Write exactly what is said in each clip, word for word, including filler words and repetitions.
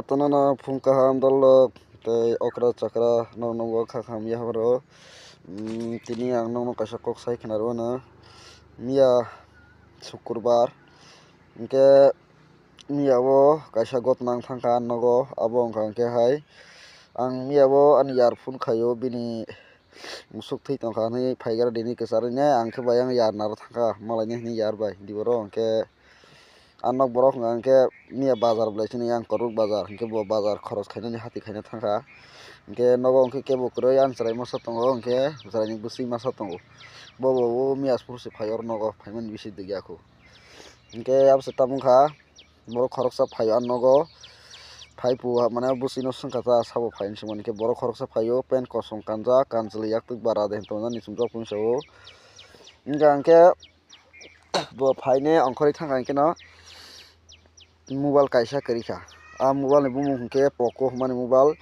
Tonana phung kaham dolok tei okra chakra nokno bo kha kha hamya hamro. Tini ang nokno kaisa kok sai khna rwna. Miya sukurbar hinkhe miya o kaisa gotnang thangkha nogo, abo wngkha hinkhe hai ang miya o ani earphone khaio bini musuk thwi tongkha hinwi phaikhe aro dini kwcharwi nai ang khe bai yang yar naro thangkha malaini hinwi yar bai diboro hinkhe. Ah nok borok hwnka hinkhe miya bazar belai chini yang Korbuk bazar hinkhe bo bazar khoros khainani hati khaina thangkha. Hinkhe nogo hinkhe kebo kwrwi ani chwrai masa tongo hinkhe chwraini bwswi masa tongo. Bobo o miya phuru se phai oro nogo phaimani bisi dwgya khu. Hinkhe abose tamo wngkha borok khoroksa phaio ah nogo. Phai phu mane bwswino swngkha ta sabo phai hinwi swngmani hinkhe borok khoroksa phaio pant kosom kanjak kanchwlwi yaktwk bara de hinwi tongnani chumjak phunuksa o. Hinkhe hinkhe bo phaine ongkhorwi thangkha hinkhe no mobile kaisa kwrwi kha. Ah mobile ni bumung hinkhe Poco hwnmani mobile,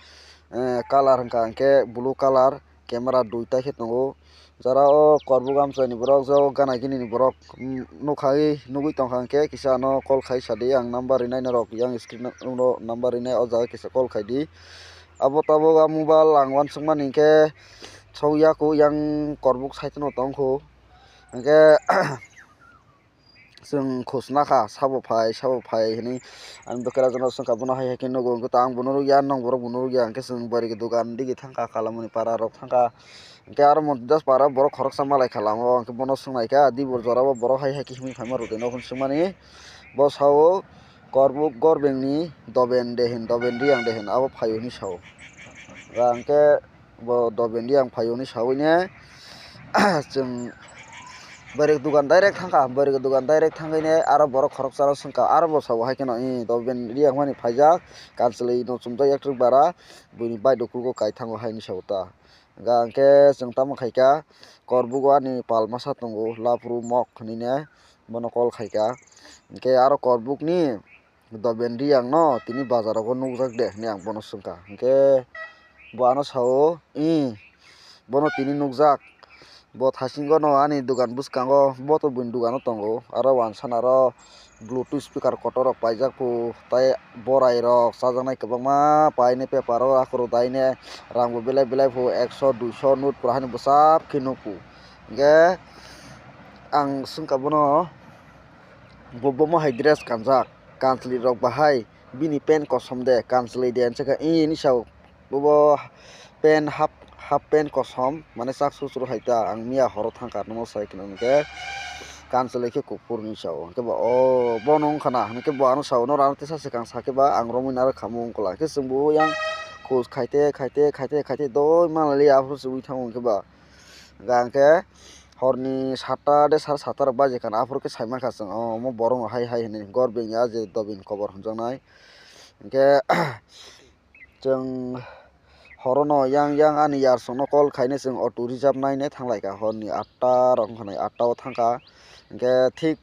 eh, colour hwnka hinkhe blue colour, camera duita khe tongo. Jara o Korbuk amchaini borok, jao gana gini ni borok, mm, nukha wi nugwi tongkha hinkhe kisa ano call khai sadi, ang number rinai norok yang screen o number rinai o jaga kisa call khaidi. Abo tabuk ah mobile ang uansukmani hinkhe sokya khu yang Korbuk side no tongkhu. Hinkhe chwng khosna kha sabo phai sabo phai hinwi. Ani bwkra jono swngkha bono hai hai khe nugo hinkhe to ang bo nurukya, nokborok bo nurukya, hinkhe chwng bwrwi dogan digi thangkha, Kalamoni para rok thangkha. Hinkhe aro Montidas para borok khoroksa malai kha lama o, hinkhe bono swngnaikha, dibor jora o borok hai hai khe himwi phaima rwdi nokni swngmani. Bo sao Korbuk Gorbeng ni Doben de hin, Doben Riyang de hin, abo phaio hinwi sao. Hinkhe bo Doben Riyang phaio hinwi saui ne chwng bwrwi dogan direct thangkha, bwrwi dogan direct thangwi ne aro borok khoroksa rok swngkha, aro bo sao hai kheno, "Ee, Doben Riyang mani phaijak, kanchwlwi no chumjak yaktwk bara, buini bai do kugo kai thango," hai hinwi sao ta. Hinkhe chwng tamo khaikha, Korbugo ani pal masa tongo, Lapru Mok hinwi ne bono call khaikha. Hinkhe aro Korbukni Doben Riyang no tini bazar rogo nukjak de hinwi ang bono swngkha. Hinkhe bo ano sao, "Ee, bono tini nukjak. Bo thasingo no ani dogan bwskango, bo to buini dogano tongo." Aro uansana aro Bluetooth speaker kotor rok paijak phu, tei borai rok chajaknai kwbangma paine paper o akhoro daine rang bo belai belai phu, ekso duiso note pura hani bwsap khe nukphu. Hinkhe ang swngkha bono, bo bomo hai dress kanjak, kanchwlwi rok bahai bini pant kosom de, kanchwlwi de, hinwi sakha, "Ee," hinwi sao. Bobo pant half, half pant kosom, mane chak suru suru hai ta, ang miya horo thangkha, nono sai kheno hinkhe kanchwlwi khe kuphur hinwi sao. Hinkhe bo, "O, bono wngkha na?" hinkhe bo ano sao, "Noro ano tesa swkang sakhe ba ang romwi naro khamu wngkha," hinkhe chwng bo yang khoj khaite khaite khaite khaite doi manlaiya, aphuru se ui thango hinkhe ba. Hinkhe horni satta de sare satta rok baji kha na, aphuru khe sai mankha chwng, "O, omo borok no hai hai," hinwi, Gorbeng ya je Doben kobor hwnjaknai. Hinkhe chwng horono yang yang ani yarsongno call khainai, chwng auto reserve nainai thanglaikha, horni atta rok wngkha nai, atta o thangkha. Hinkhe thik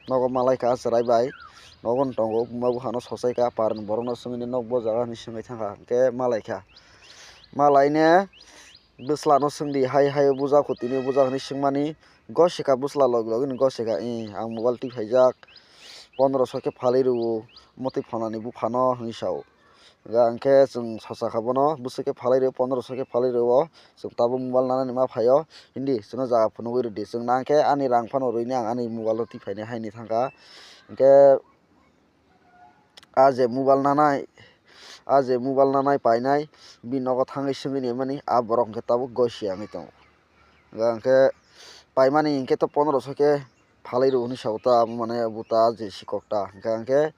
nogo malaikha chwrai bai, nogo tongo, buma buphano sosaikha, parni borokno swngwi nok bo jaga hinwi swngwi thangkha, hinkhe malaikha. Malaine bwslano swngdi, "Hai hai o bujak, kutini bujak?" hinwi swngmani, gosika bwsla logi logi ni gosika, "Ee, ang mobile twi phaijak, pondroso khe phalwi rwo, motwi phanani buphano," hinwi sao. Ga hinkhe chwng sosa kha bono, bwswk khe phalwi rwo, pondroso khe phalwi rwo, chwng tabuk mobile nanani ma phaio, hindi chwngno jaga phunugwi rwdi, chwng nangkhe ani rang phano rwini ang ani mobile o twi phainai haini thangkha. Hinkhe a je mobile nanai, a je mobile nanai painai, bini nogo thangwi swngwi naimani, a borok hinkhe tabuk goi se wngwi tongo. Ga hinkhe paimani hinkhe to pondroso khe phalwi rw hinwi sao ta, abo mane bo ta je sikok ta. Hinkhe, hinkhe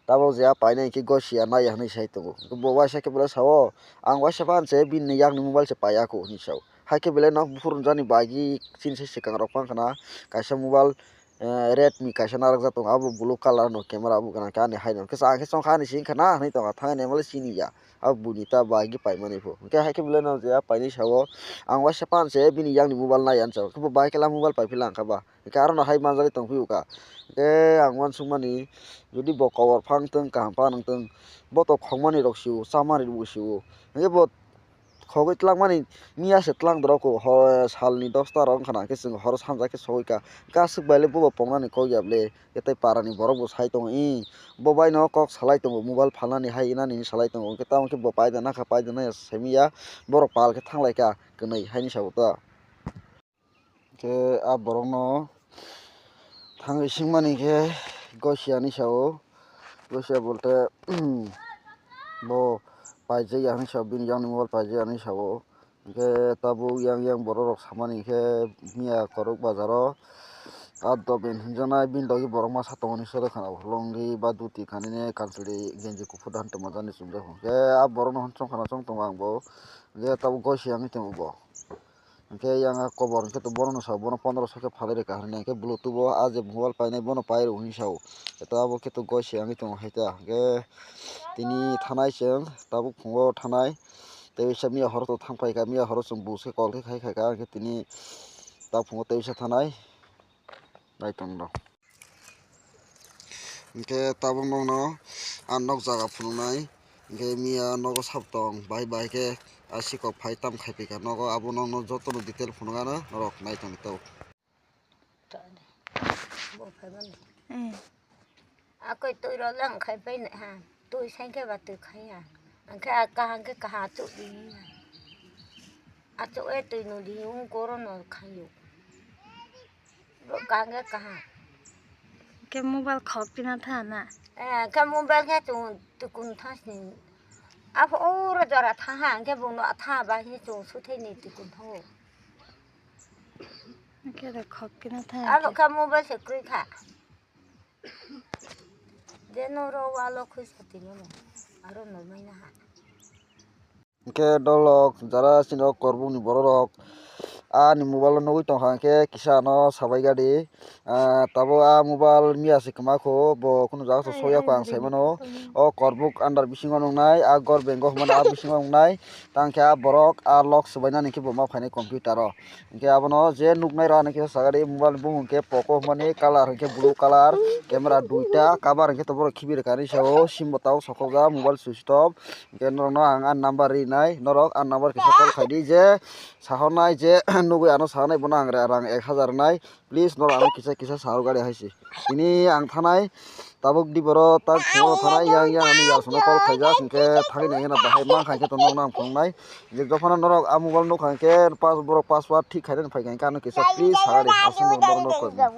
tabuk je a painai hinkhe goi se ya nai ya hinwi sai tongo. Hinkhe bo uaisa khe belai sao, "Ang uaisa phan se bini yakni mobile se paiya kho," hinwi sao. Hai khe belai no buphuru jani bagi chini sai swkang rok phan khna kaisa mobile, eh, Redmi kaisa narwkjak tongo, abo blue colour no camera abo gwnang khe ani hai no. Khe chwng khe chongkha ani singkha na hinwi tongkha, thangni mole siniya. Abo buini ta bagi paimani pho. Hinkhe hai khe belai no je a painai sao, "Ang uaisa phan se bini yakni mobile nai," hinwi sao. Khe bo bai khe la mobile pai phi lang kha ba. Hinkhe aro no hai manjagwi tong phio kha. Hinkhe ang uansukmani, jodi bo kobor phang tong, kaham phang tong, bo to khokmani rok sio, chamani rok bo sio. Hinkhe bo Khogwi tlangmani miya se tlang dorok o, ho, salni dosta rok wngkha na, hwnkhe chwng horo sanja khe sogwi ka. Hwnkhe aswk bai le bobo pongnani kok ya ble, tei parani borok bo sai tongo, "Ih, bo bai no kok salai tongo, mobile phalnani hai inani hinwi salai tongo." Hwnkhe tamo khe bo paida nakha, paida naya simi ya, borok pal khe thanglai ka, kwnwi haini sabo ta. Hwnkhe a borokno thangwi swngmani khe gosia hinwi sao, gosia bolte bo paijak ya hinwi sao, bini yakni mobile paijak ya hinwi sao. Hwnkhe tabuk yang yang borok rok samani khe miya kwrwk bazaro a doben hinjaknai bini logi borok masa tongmani se rwkha na, longri ba duti kanine kanchwlwi genji kuphur da hinwi tongma jani chumjak. Hwnkhe a borokno hwn chongkhana chong tongo ang bo, hwnkhe tabuk gosia wngwi tongo bo. Hwnkhe yang a kobor hwnkhe to bono no sa, bono pondro so khe phalwi rwkha hinwi, hwnkhe bluetooth o a je mobile painai bono pai rw hinwi sao. Hwnkhe to abo khe to gosia wngwi tongo hai ta. Hwnkhe tini thanai chwng tabuk phungo thanai. Tei waisa miya horo to thang pai kha, miya horo chwng bus khe call khe khai khai kha, hwnkhe tini ta phungo tei waisa thanai. Nai tong rw. Hwnkhe tabuk nokno a nok jaga phunuknai, hwnkhe miya nogo sap tong, bahai bahai khe a sikok phai tam khai phaikha nogo, abo nokno jotono detail phunukgano norok nai tongdi tabuk. Bo phaimani. Eh. Akoi twi rok le ang khai pai ha. Twi sankhe ba twi khai ha. Angkhe a kaham khe kaham achuk di ha. Achuk e twi no di ung koro no khayo. Bo kaham khe kaham. Ke mobile khok pina tha na. Eh, ke mobile khe chung tukun thasni. Apho oro jora tha ha, angkhe bung no tha ba hi chung suthai ni tukun tho. Hwnkhe da khok khe na thang Abo khe. Kha mobile se kwrwi kha. Je noro walo khwi sati mano. Aro no mai na ha. Hwnkhe dolok jara sino korbuk ni borok rok ani mobile o nugwi tongkha hwnkhe kisa ano sabai gadi. Ah, tabuk a mobile miya se kwma kho bo kunu jaga se soya kho ang sai mano. O korbuk under bisingo nungnai a gor bengo hwnmano a bisingo nungnai. Tang khe a borok a lock swbainani khe bo ma phainai computer o. Hwnkhe abono je nuknai rok ani kisa sagadi mobile bumung khe Poco hwnmani colour hwnkhe blue colour, camera duita, cover hwnkhe to borok khibi rwkha hinwi sao, sim bo tabuk sokojak mobile switch off. Hwnkhe norokno ang ani number rinai, norok ani number kisa call khaidi je sahornai je nugwi ano sahanai bono ang rang ek hazar rwnai. Please, norok ano kisa kisa sahor gari hai se. Tini ang thanai, tabuk di boro tak phungo thanai, yang yang ani yar sono call khaijak, hwnkhe thangwi nang yana bahai mankha hwnkhe to nokno ang phunuknai. Je dophano norok a mobile nukha hwnkhe pas-, borok password thik khainani phaikha hwnkhe ano kisa please sagari aswk norok nokha.